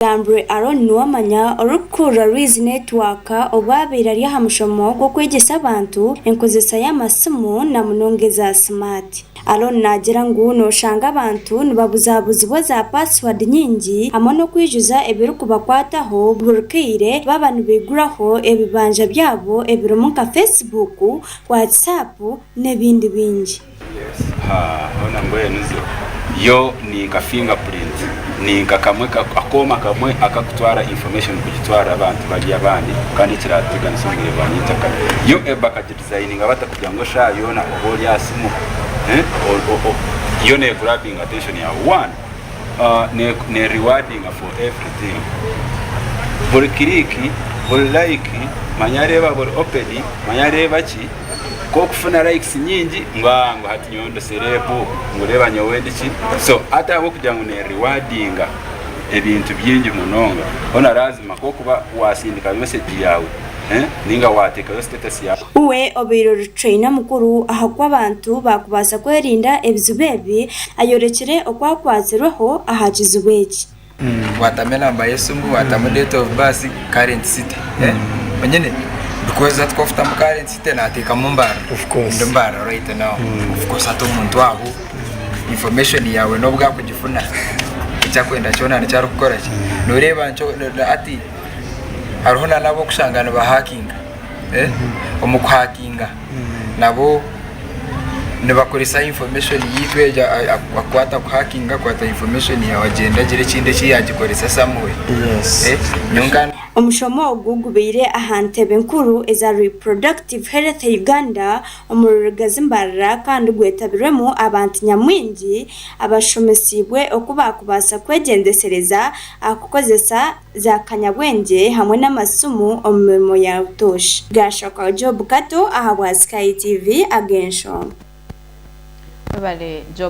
Gambirwe Aaron Nuwamanya orikukurira Rwizi Network obu abaire ari aha mushomo gw'okwegyesa abantu enkozesa y'amasimu na munonga eza simaati. Aaron naagira ngu noshanga abantu nibabuzabuzibwa za paasiwadi nyingi hamwe n'okwijuza ebirikubakwataho buri kaire baaba nibaiguraho ebibanja byabo ebirimu nka Facebook, WhatsApp n'ebindi bingi. Hoona mbwenu zo yo ni nka fingerprint, ni nka kamwe akooma kamwe akakutwara information kugitwarira abantu bari abandi kandi ekiratuteganisa omu bwire bwa nyenkyakare. Yo bakagidesigninga bata kugira ngu eshaaha yoona obe ori aha simu, yo negrabinga attention yaawe. One, ne rewardinga for everything. Buri click, buri like, manya reeba buri open, manya reeba ki. Ku okufuna likes nyingi ngu aah ngu hati nyowe ndi celeb ngu reeba nyowe ndi ki so hati ahabw'okugira ngu ne rewardinga ebintu bingi munonga hoona lazima ku okuba wasindika message yaawe ninga wateekayo status yaawe. Uwe obaire ori trainer mukuru aha ku abantu baakubaasa kwerinda ebizibu ebi ayorekire oku akwatsirweho aha kizibu eki. Watamu enamba y'esimu, watamu date of birth, current city onyine because hati ku okutamu current city nateekamu Mbarara, ndi Mbarara right now, of course hati omuntu aho information yaawe n'obu akugifuna eki akwenda kyona nikyo arikukora ki, noreeba hati hariho n'abu orikushanga nibahakinga, omu kuhakinga nabo nibakoresa information yaitu egyo akwata kuhakinga akwata information yaawe agyenda agira ekindi eki yaagikoresa somewhere. Nyowe nka. Omushomo ogu gubaire aha ntebe nkuru eza Reproductive Health Uganda omuri Rugazi Mbarara kandi gwetabirwemu abantu nyamwingi abashomesiibwe oku baakubaasa kwegyendesereza aha kukozesa za kanyabwengye hamwe n'amasimu omu mirimo ya butoosha. Gaashoka Job Kato ahabwa Sky TV ag'enshonga. Webale Job.